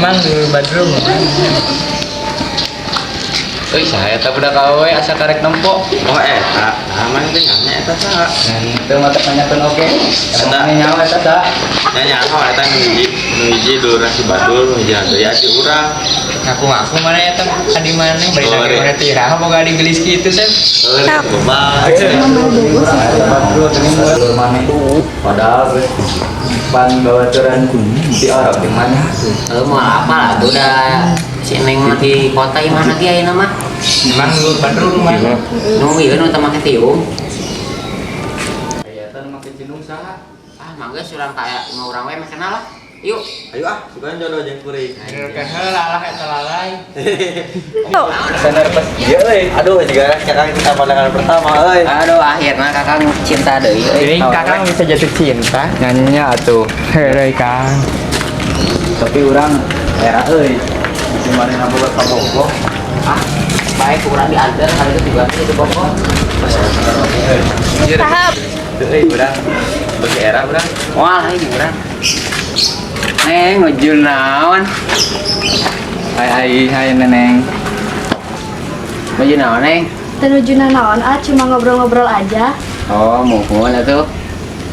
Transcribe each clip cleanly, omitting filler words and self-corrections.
Emang dulu Badrul mah. Euy, saha eta budak awewe asa karek nempo? Oh eta, nah mana teh nanya eta saha? Teu mata tanyakeun oge. Eta. Emang nyawa eta saha? Nanya apa eta nu hiji dulur si Badul, nu hiji deui adi urang. Ngaku-ngaku mana eta adi maneh bari Oh, nage iya. mana teh iraha boga adi gelis kitu Sep. Heuh, bebas. Badrul teuing dulur maneh. Padahal geus pan babaturan di Arab di mana? Lu mau apa lah tuh udah si Neng mah di kota gimana ge ayeuna mah? Emang dulu Badrul mana? Nu ieu nu teu make tiung. Aya eta nu make cinung saha? Ah, mangga surang kaya imah urang we meh kenal lah. Yuk. Ayo ah, sugan jodoh jeung kuring. Bener heula lah eta lalai. Sanar pas ieu euy. Aduh, juga kakak kita pandangan pertama euy. Aduh, akhirnya kakang cinta deui euy. Jadi kakang bisa jatuh cinta. Nyanyinya atuh. Heureuy Kang. Tapi urang era euy. Di mana boga kabogoh. Ah, baik urang diantar hari itu juga itu pokok. Tahap. Euy urang bagi era urang. Wah, ini urang. Neng, nuju naon? Hai hai hai neneng. Nuju naon, Neng? Tenuju naon ah, cuma ngobrol-ngobrol aja. Oh, muhun atuh.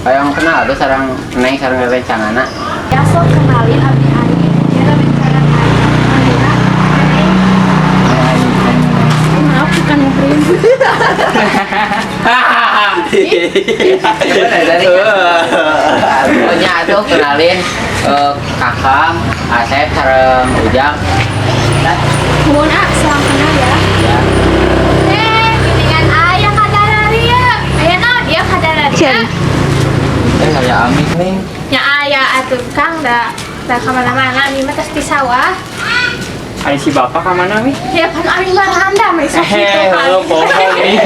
Hayang kenal tuh sareng Neng sareng rencangana. Ya sok kenalin abdi Ani, dia rencangan Ani. Manggilna Neneng. Hai hai neneng. Maaf bukan muhrim. Gimana tadi? Pokoknya atuh kenalin Kakang, Asep sareng Ujang. Nuhun ah, salam kenal ya. Ya. Eh, geuningan aya kadararia. Aya naon ieu kadararia? Eh saya Amik neng. Nya aya atuh Kang da da ka mana-mana ami mah tos di sawah. Ari si bapak ka mana mi? Ya pan ami mah randa mah sok kitu Eh, kan. lo bohong mi.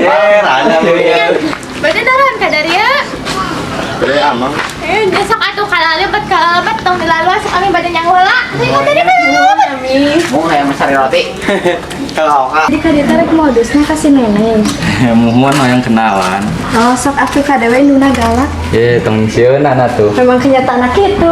Eh, rada lu ya. Berarti naon kadararia? Bere amang. Eh, nya sok atuh kalalebet kalalebet tong dilaluan sok ami bade nyang heula. Tengok tadi kalalebet. Mau hayang mesari roti. Kalau kak Jadi ka dieu teh rek modusnya ka si Neneng. Muhun hayang kenalan. Oh, sok atuh ka dewe nuna galak. Ye, tong sieun atuh. Memang kenyataan kitu.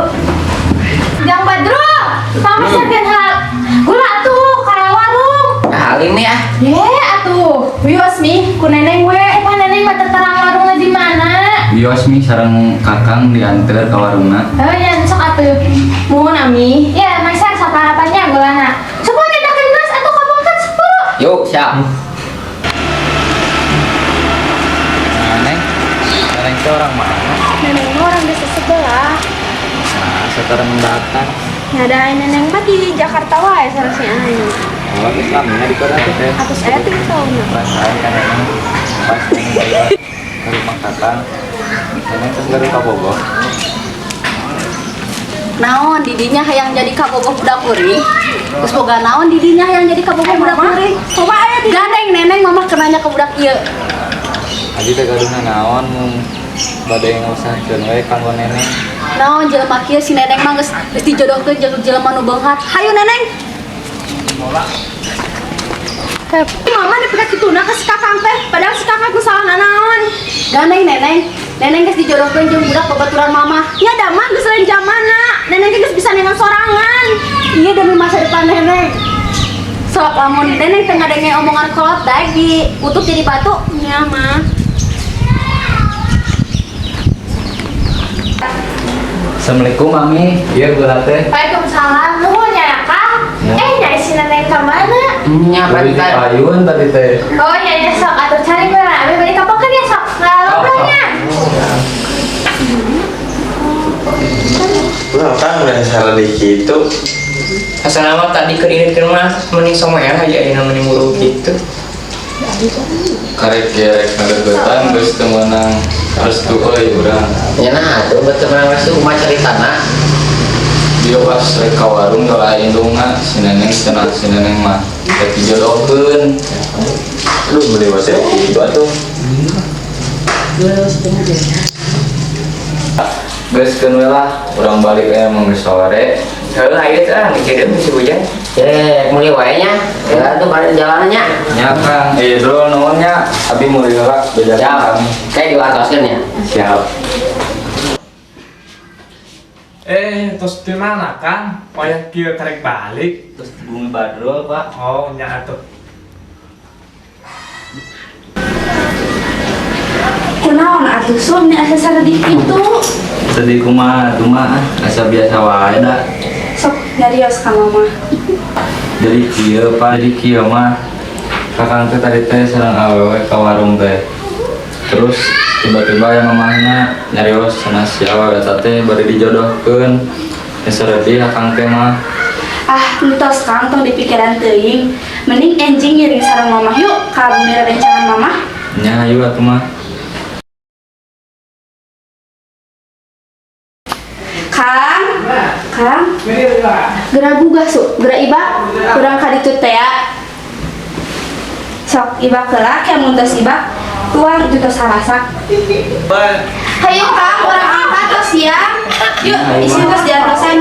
Jang Badrul, pangmeserkeun hal gula atuh ka warung. Nah, alim nih ah. Ye atuh. Wios mi, ku Neneng we. Eh, pan Neneng mah teu terang warungna di mana? Bios mi sareng kakang diantar ka warungna. Oh, nya sok atuh. Muhun ami. Ya, meser saparapannya gulana. Semua tindakan geus atuh kabongkan 10. Yuk, siap. Nah, Neng. Neneng teh orang mana? Neneng mah orang desa sebelah. Nah, sekarang mendatang. Ngadain Neneng mah di Jakarta wae sareng si Ayu. Oh, Islamnya di kota tuh teh. Atus aya 3 tahun. Perasaan kan Neneng pas Neneng balik ke rumah kakang. Neneng terus baru ka Bogor. Naon didinya hayang jadi kabogoh budak kuring? Terus boga naon didinya hayang jadi kabogoh budak kuring? Mama aya di Gandeng Neneng mama kenanya ke budak ieu. Aji teh gaduhna naon mung bade ngusahakeun we kanggo Neneng. Naon jelema kieu si Neneng mah geus geus dijodohkeun jeung jelema nu beunghar. Hayu Neneng. Mama dipika kituna ka si kakang teh, padahal si kakang nu salah naon. Gandeng Neneng. Neneng geus dijodohkeun jeung budak babaturan mama. Ya da mah geus lain zamana. Neneng ge geus bisa nengan sorangan. Iya demi masa depan Neneng. Sok lamun Neneng teu ngadenge omongan kolot daek diutuk jadi batu. Ya mah. Assalamualaikum Mami. Iya gula teh. Waalaikumsalam. Nuhun ya, Kang. Eh, nya si Neneng ka mana? Nya Beli di pan payun tadi teh. Oh, iya ya sok atuh cari heula. Abi bade kapokeun ya sok. Ngalobrolnya. Lah kan udah salah di kitu. Asal nama tadi keinget mah mending someah aja ayeuna mending buru gitu. Karek gerek ngadeukeutan geus teu meunang restu euy urang. Nya nah atuh betul menang restu kumaha caritana? Dia pas rek ka warung doa indungna si Neneng cenah si Neneng mah rek dijodohkeun. Aduh, beli masih gitu atuh. Geus keun we lah, urang balik we emang geus sore. Heuh ayo teh ah mikirin si hujan. Eh, meuli wae nya. Ya tuh pada jalanannya. Nya Kang, eh dulu nuhun nya, abi meuli heula bejakeun Siap. kami. Kayak diwartoskeun ya. Siap. Terus di mana kan? Oh ya, kieu tarik balik. Terus bumi Badrul, Pak. Oh, nya atuh. Kunaon atuh sum nya asa saredih kitu? Sedih kumaha atuh mah, asa biasa wae da. Sok nyarios ka mama. Jadi kieu, Pak, jadi kieu mah. Kakang teh tadi teh sareng awewe ka warung teh. Terus tiba-tiba yang mamahna nyarios sana si awewe eta teh bade dijodohkeun. Geus saredih akang teh mah. Ah, entos Kang tong dipikiran teuing. Mending enjing ngiring sareng mamah yuk ka bumi rerencangan mamah. Nya hayu atuh mah. Kang, Kang, geura gugah su, geura ibak, kurang ka ditu teh ya. Sok ibak heula, ke mun tos ibak, tuang itu tos harasak. Hayu Kang, urang angkat tos siang. Yuk, isi tos diantosan.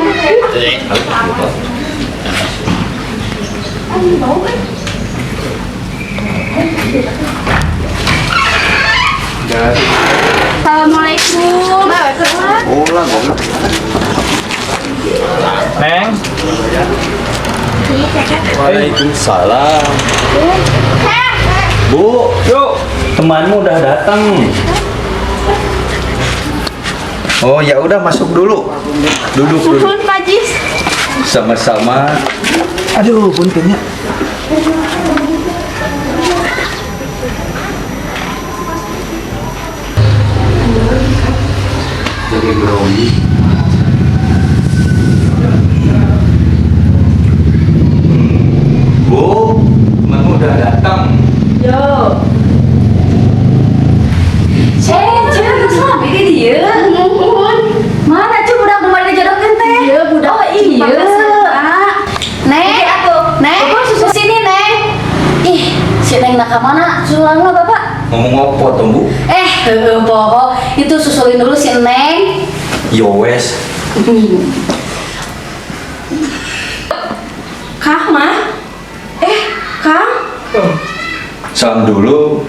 Assalamualaikum. Neng, Waalaikumsalam. Bu, yuk. Temanmu udah datang. Oh ya udah masuk dulu. Duduk dulu. Nuhun Pak Jis. Sama-sama. Aduh, puntennya. Jadi grogi. Bu, temanmu udah datang. Yo. Cek, geus lami di dieu. Nuhun. Mana cu budak nu bade dijodohkeun teh? Iya, budak. Oh iya. Neng, atuh. Neng, susu sini, Neng. Ih, si Neng nak ka mana? Susulan lah, Bapak. Ngomong apa tuh, Bu? Eh, heueuh poho. Itu susulin dulu si Neng. Yo wes. Kang mah. Eh, Kang. Salam dulu.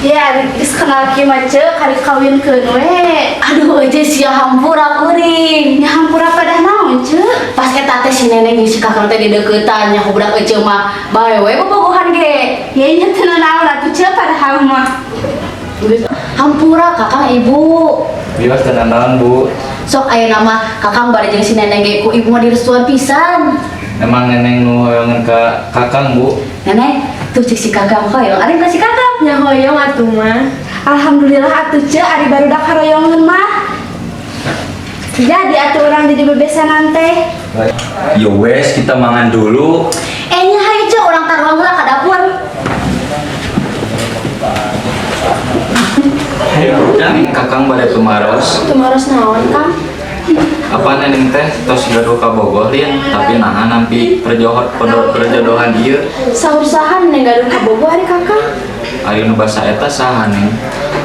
Ya, geus kenal kieu mah ceu kari kawinkeun we. Aduh, aja sia hampura kuring. Nya hampura pada naon ceu? Pas eta teh si Neneng jeung si Kakang teh dideukeutan nya ku budak ece mah bae we bobogohan ge. Ya nya teu naon atuh ceu padahal mah. Hampura Kakang Ibu. Bios teu nanaon, Bu. Sok aya nama Kakang bade jeung si Neneng ge ku ibu mah direstuan pisan. Emang neneng nu hoyongan ka Kakang, Bu. Neneng, tuh cek si Kakang hoyong, ari ka si Kakang. Nya hoyong atuh mah. Alhamdulillah atuh ceu ari barudak haroyongeun mah. Jadi atuh urang jadi bebesanan teh. Yo wes, kita mangan dulu. Eh nya hayu ceu urang taruang heula ka dapur. Neng, Kakang bade tumaros. Tumaros naon, Kang? Apa neneng teh tos gaduh kabogoh lin, tapi naha nampi perjodohan ieu. Saur-sahan Neng gaduh kabogoh ari Kakang? Ari nu basa eta saha, Neng?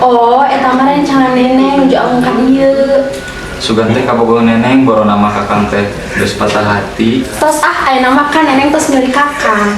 Oh, eta mah rencangan Neneng nuju agung ka dieu. Sugan teh kabogoh neneng boro nama Kakang teh geus patah hati. Tos ah, ayeuna mah kan Neneng tos milih Kakang.